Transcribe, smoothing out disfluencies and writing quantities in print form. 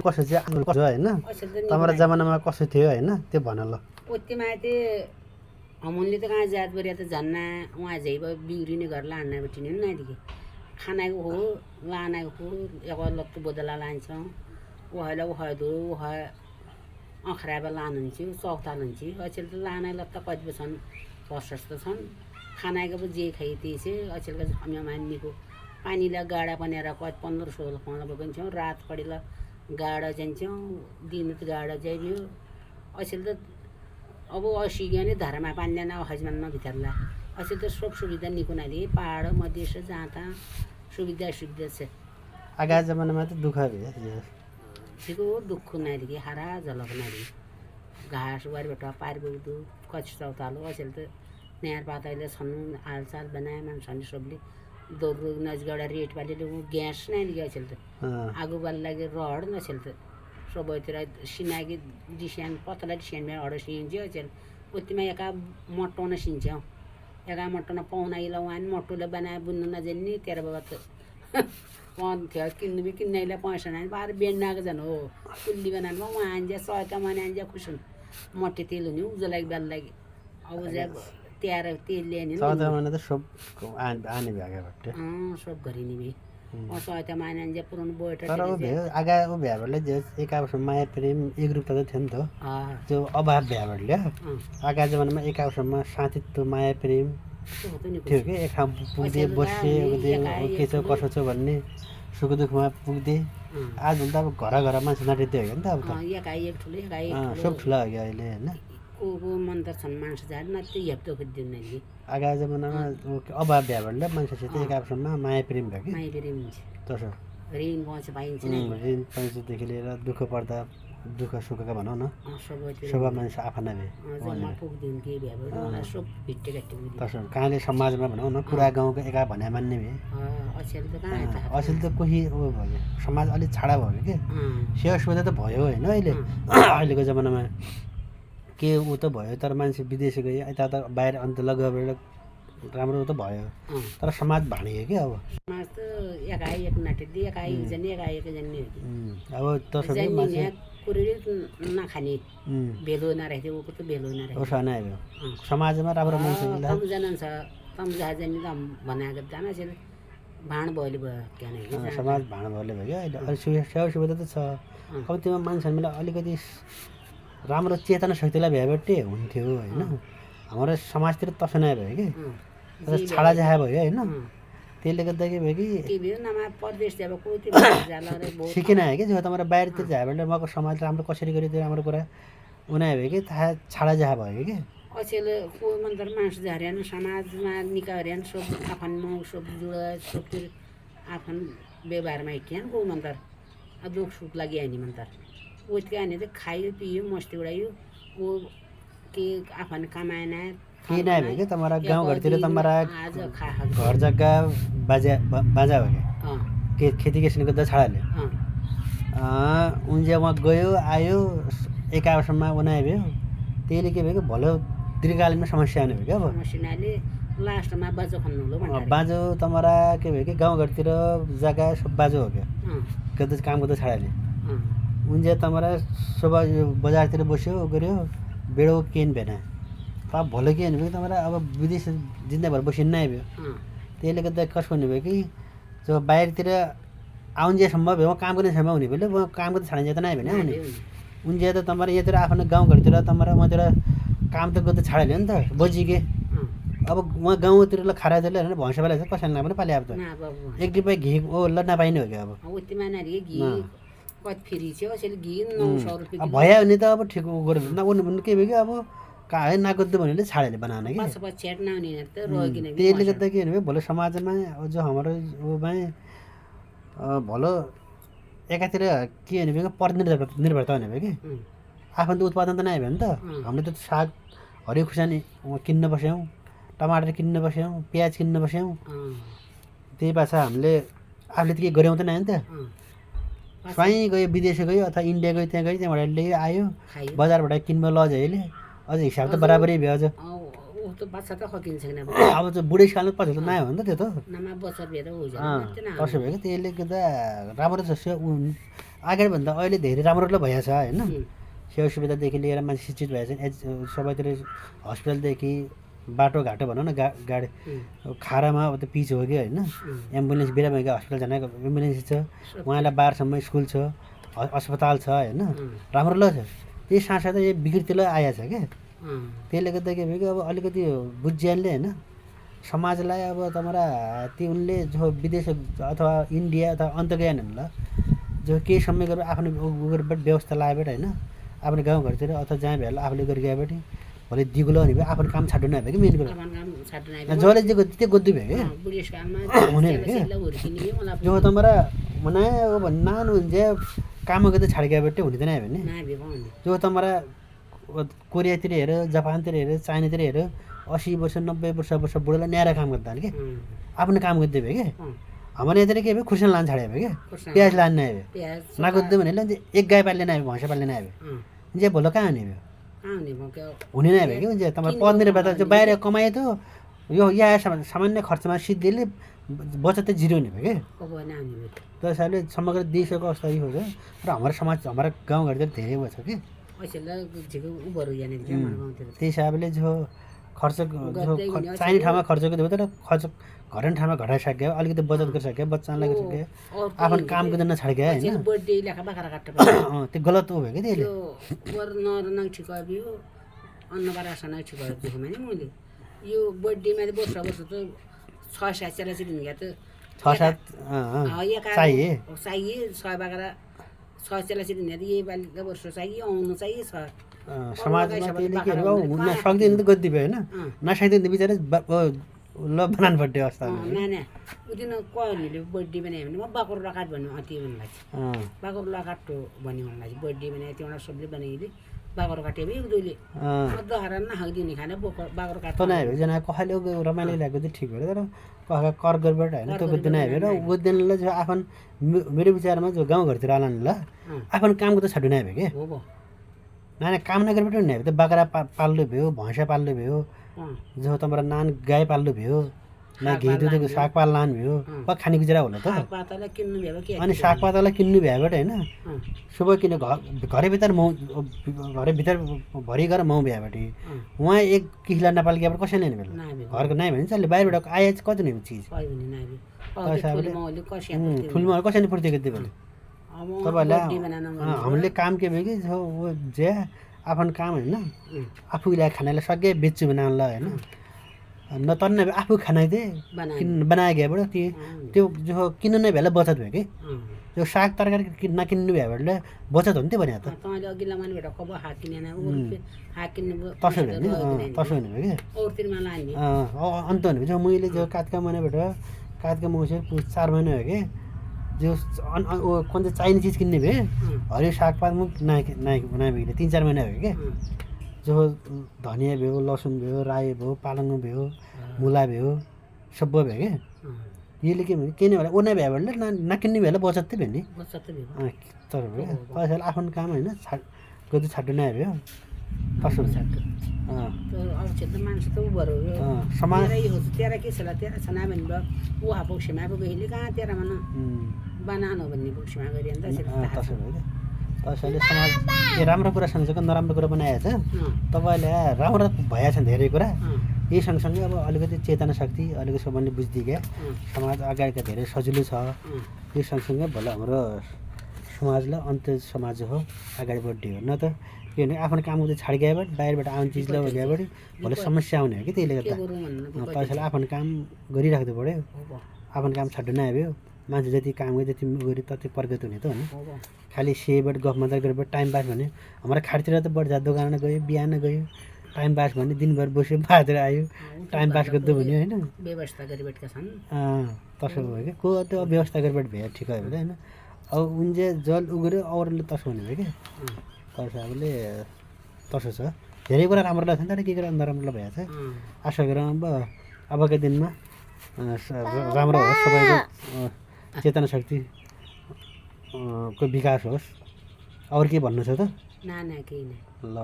कसो चाहिँ आन्दोलन कसो होइन तपाईँको जमानामा कसो थियो होइन त्यो भन ल ओत्तिमा त्यो हमनले त कहाँ जात बरिया त झन्ना उहाँ झै बिग्रिने घर लान्ना बेटिने नादेखि खानाको हो लानाको हो एक लत्तो बोदला लान्छौँ उहाँलाई उहाँ धो उहाँ अखराबा लानुहुन्छ चौता लान्छ अचेल त लाना लत्ता कति छन् प्रशस्त छन् खानाको पो जे खाइ त्यही चाहिँ अचेलको झम्या मान्नेको पानीलाई गाडा बनेर कति 15-16 15 बन्छौँ रात पढेला गाडा जान्छौँ दिन त गाडा जाइयो अचेल त अब असिगने धारामा पान्दैन हजमानमा भित्रला अचेल त सब सुविधा निकुनाले पहाड मधेस जहाँ तहाँ सुविधा छ आगा जमानामा त दुःख भयो ठिक हो दुःख नादेखि हारा झलक नारी घाँस बारीबाट पारिबुक्दो कच्ची चौतालो अचेल त नयाँ पाताले छन् हालचाल बनाए मान्छेले सबले दोब्रो नजिकबाट रेट पालेले ग्यास नादेखि अचेल त आगो बाल लागि रड नछेल त सबैतिर सिनाकी डिसियान पतला डिसियानमा अडो सिन्छ अचेल उतिमा एका मट्टाउन सिन्छौँ एका मट्टाउन पाहुनाइला उहाँ मट्टुले बनाए बुन्नु नजान्ने तेरो बाबा त पाउनु थियो किन्नु किन्नेलाई पैसा नआने बाह्र बेन्डाको झन् हो कुल्ली बनाउनु उहाँ आइन्छ सयता माने आइन्छ खुसन मट्टी तेल हुने उजलाई बेल लागि अब त्याएर तेल ल्याने सब गरिने भए सयता माने आइन्छ पुरानो बोट तर आगा भ्याबरले एक आपसमा माया प्रेम एकरूपता त थियो नि त त्यो अभाव भ्याबरले आगा जमानामा एक आपसमा साथीत्व माया प्रेम थियो कि एक ठाउँ पुग्दै बस्थे के छ कसो छ भन्ने सुख दुःखमा पुग्दै आजभन्दा अब घर मान्छे नाटिदियो हो नि त अब त सब ठुला हो कि अहिले होइन को मन्तर छन् मान्छे जाड न त्यो हेप्दो खोजिदिनु नि आगा जमानामा अभाव भ्याबरले मान्छेसित एक आपसमा माया प्रेम भयो कि माया प्रेम हुन्छ तसो ऋण पाइन्छ ऋण पैसादेखि लिएर दुःख पर्दा दुःख सुखका भनौँ न सबै मान्छे आफना भए तसो कहाँले समाजमा भनौँ न पुरा गाउँको एका भने मान्ने भए अचेल त कोही भयो समाज अलिक छाडा भयो कि सेवा सुविधा त भयो होइन अहिले अहिलेको जमानामा के ऊ त भयो तर मान्छे विदेश गयो यता त बाहिर अन्त लगाएर राम्रो त भयो तर समाज भाँडियो कि अब समाज त एकाएक नाटिदिए एकाएक जन्ने अब तसरी मान्छे नखाने भेलो नराख्थ्यो ऊको त भेलो नराख्थ्यो उसो नआयो समाजमा राम्रो मान्छे तमजान छ तमजा जाने त बनाएको जाना चाहिँ भाँड भएले भयो क्या समाज भाँड भएले भयो क्या अहिले सेवा सुविधा त छ अब त्यो मान्छेहरूलाई अलिकति राम्रो चेतना शक्तिलाई भ्याबटे हुन्थ्यो होइन हाम्रो समाजतिर तसो नै भयो कि छाडा जाहा भयो होइन त्यसले गर्दा के भयो कि सिकेन आयो कि जो तपाईँ बाहिरतिर झाबेर मको समाज राम्रो कसरी गरी त्यो राम्रो कुरा उनीहरू भयो कि थाहा छाडा जाहा भयो कि अचेल को मन्तर मान्छे झार्यान समाजमा निकार्यान सब आफनमा सब जुडा सबतिर आफन व्यवहारमा हिँड्यान को मन्तर दुख सुख लागि हानि मन्तर उतका हानि त खायो पियो मस्ती उडायो वो के आफन कमाएन के नै भयो कि तुम्हारा गाउँघरतिर तुम्हारा घर जग्गा बाजा हो कि खेती किसिमको गर्दा छाडाले उनले वहाँ गयो आयो एक आपसमा उनायो भयो त्यसले के भयो कि भलो दीर्घकालीन समस्या आउने भयो क्या अब समस्याले लास्टमा बाजो खन्नु हो बाजो तुम्हारा के भयो कि गाउँघरतिर जग्गा सब बाजो हो क्या गर्दा काम गर्दा छाडाले उनले तुम्हारा सब बजारतिर बस्यो गऱ्यो बेडो केन भएन अब भलो के हुने भयो तपाईँलाई अब विदेश जिन्दाभर बसिन्न आइभयो त्यसले गर्दा कसो हुने भयो कि जो बाहिरतिर आउन्जेसम्म भयो काम गर्नेसम्म हुने भयो म काम गर्दा छाडिन्छ त नै भने हुने उनले त तपाईँलाई यतिर आफ्नो गाउँघरतिर तपाईँलाई मतिर काम त गर्दा छाडिहाल्यो नि त बजिके अब उहाँ गाउँतिर खारातिर होइन भैँसावाला चाहिँ कसैले नपाउने पाले अब त एक डिब्बा घी ल नपाइने हो क्या अब भयो भने त अब ठिक गऱ्यो भने के भयो कि अब काहे नागद्दो भनेर छाडेले बनाउन कि त्यसले गर्दा के हुने भयो भोलि समाजमा जो हाम्रो उमा भलो एकातिर के हुने भयो परनिर्भरता हुने भयो कि आफ्नो त उत्पादन त नआयो भने त हामीले त साग हरियो खुर्सानी किन्न बस्यौँ टमाटर किन्न बस्यौँ प्याज किन्न बस्यौँ त्यही पाछा हामीले आफूले त के गऱ्यौँ त नआयो नि त स्वयं गयो विदेश गयो अथवा इन्डिया गयो त्यहाँ गयो त्यहाँबाट ल्यायो आयो बजारबाट किन्न लज अहिले अझ हिसाब त बराबरै भयो अझ त बाछा त खकिन्छ किन अब चाहिँ बुढेसकालमा पछि त नआयो भने त त्यो त नमा बचत भएर हो तसो भयो कि त्यसले गर्दा राम्रो छ अगाडिभन्दा अहिले धेरै राम्रो भइएको छ होइन सेवा सुविधादेखि लिएर मान्छे शिक्षित भएको छ सबैतिर हस्पिटलदेखि बाटोघाटो भनौँ न गाडी खारामा अब त पिच हो कि होइन एम्बुलेन्स बिरामीको हस्पिटल जाने एम्बुलेन्स छ उहाँलाई बाह्रसम्म स्कुल छ अस्पताल छ होइन राम्रो छ यही साथसाथै यो विकृतिलाई आएको छ क्या त्यसले गर्दा के भयो कि अब अलिकति बुझ्यानले होइन समाजलाई अब तमरा ती उनले जो विदेश अथवा इन्डिया अथवा अन्तर्ज्ञानहरूलाई जो केही समय गरेर आफ्नो उयोबाट व्यवस्था लगाएबाट होइन आफ्नो गाउँघरतिर अथवा जहाँ भ्याएर आफूले गरिगएबाट भोलि दिगुलो भने भयो आफ्नो काम छाड्नु नभयो कि मेन कुरो जसले जे त्यो गोद्दु भयो क्या हुने भयो क्या जो तमरा मनाए हो भने नानु हुन्छ काम गर्दै छाडिगएबाट हुने त नै भने जो तमरा कोरियातिर हेर जापानतिर हेर चाइनातिर हेर 80 वर्ष 90 वर्ष बुढोलाई न्यारा काम गर्दा कि आफ्नो काम गर्दै भयो क्या हाम्रो यतातिर के भयो खुर्सानी लान छाडे भयो क्या प्याज लान नै भयो नगर्दै भने एक गाई पाल्ने नै भयो भैँसा पाल्ने नै भयो जे भोलो कहाँ हुने भयो हुने नै भयो कि तपाईँ पढ्ने बेला चाहिँ बाहिर कमाए त यो यहाँ सामान्य खर्चमा सिद्धिले बचत त जिरो हुने भयो क्या त्यो हिसाबले समग्र देशको अवस्था यो हो र हाम्रो समाज हाम्रो गाउँघरतिर धेरै भयो छ कि त्यही हिसाबले जो खर्च चाहिने ठाउँमा खर्च गरिदियो तर खर्च घरन ठाउँमा घटाइसक्यो अलिकति बचत गरिसक्यो बच्चालाई गरिसक्यो आफ्नो काम गर्दै नछाड्यो होइन त्यो गलत हो भयो कि त्यसले यो बर्थडेमा वर्ष वर्ष त 6-7 चेलाची दिनु त 6-7 चाहिए 6 बागरा 6 चेलाची दिनु त यही बालिका वर्ष चाहिए आउनु चाहिए छ समाजमा त्यसले के हो हुन सक्दैन त गद्दी भयो होइन नसक्दैन त बिचारा ल बनान पर्ने अवस्था नाना उदिन कहिले बर्थडे बनायो भने म बाकोर लकाट भन्नु अति मन लाग्छ बाकोर लकाट भन्ने मन लाग्छ बर्थडे बनायो त्यो सबले बनाइले बाकोर काटे भए उदुले दहरा नखाइदिने खाने बाकोर काट त नै हो जना कसैले रमाइलो लागेको चाहिँ ठिक भयो तर कसैले कर गरेबाट होइन त्यो गद्दी नै भयो र गद्दिनले जो आफ्नो मेरो विचारमा जो गाउँघरतिर आलान ल आफ्नो कामको त छाड्नु नै भयो के हो नाना काम नगरेबाट हुने भयो त बाख्रा पाल्नु भयो भैँसा पाल्नु भयो जो तपाईँको नान गाई पाल्नु भयो न घिउ दुधको साग पाल्लान भयो खाने गुजरा होला त अनि सागपातालाई किन्नु भ्याबाट होइन सुबह किन घरभित्र घरभित्र भरि गएर माउ भ्याबाट उहाँ एक किसिला नेपाल गएबाट कसैले नै बेला घरको नै भने चाहिँ बाहिरबाट आए चाहिँ कति नै चिज ठुलमा कसैले पूर्ति गरिदियो भने तपाईँहरूलाई हामीले काम के भयो कि जो जे आफ्नो काम होइन आफूलाई खानालाई सके बेच्छु बनाउनु ल होइन नतन्ने आफू खाना चाहिँ बनाए गएबाट त्यो जो किन्नु नै भ्याला बचत भयो कि त्यो साग तरकारी नकिन्नु भ्याबाट बचत हो नि त्यो भने त तसो हुने भयो कि अन्त हुने भयो मैले जो काठका महिनाबाट काठका मौसम 4 महिना हो कि जो कुन चाहिँ चाहिने चिज किन्ने भए हरियो सागपात नआइपुग्ने 3-4 महिना भयो क्या जो धनियाँ भयो लसुन भयो रायो भयो पालङ भयो मुला भयो सब भयो क्या यसले के भयो किन्यो भने उनी भ्यो भने नकिन्ने भएला बचत त भयो नि तर भयो पैसाले आफ्नो काम होइन गर्दै छाड्नु नै भयो कसो समाज त्यसैले समाज राम्रो कुरा सँगसँगै नराम्रो कुरा बनाएको छ तपाईँले राम्रो भएछ धेरै कुरा यही सँगसँगै अब अलिकति चेतना शक्ति अलिकति सबैले बुझ्दै क्या समाज अगाडिका धेरै सजिलो छ यो सँगसँगै भोलि हाम्रो समाजलाई अन्त्य समाज हो अगाडि बढ्ने हो न त के भने आफ्नो काम गर्दै छाड गएबाट बाहिरबाट आउने चिज लगाएर गएबाट भोलि समस्या आउने हो कि त्यसले गर्दा त्यसैले आफ्नो काम गरिराख्नु पऱ्यो आफ्नो काम छाड्नु नआयो मान्छे जति काम गऱ्यो जति गऱ्यो तति प्रगति हुने त हो नि खालि सेबाट गफ मात्रै गरेर टाइम पास भने हाम्रो खाडीतिर त बढ्दा दोकानमा गयो बिहान गयो टाइम पास भने दिनभर बस्यो बाजेर आयो टाइम पास गर्दै भन्यो होइन व्यवस्था गरिबेटका छन् तसो भयो कि को त्यो व्यवस्था गरिबेट भयो ठिक भयो होइन अब उनले जल उगऱ्यो अरूले तसो हुने भयो क्या हिसाबले तसो छ धेरै कुरा राम्रो लाग्छ नि तर के कुरा नराम्रो भएको छ आशा गरौँ अबका दिनमा राम्रो होस् सबैको चेतना शक्ति को विकास होस् अरू के भन्नु छ त ना केही नै ल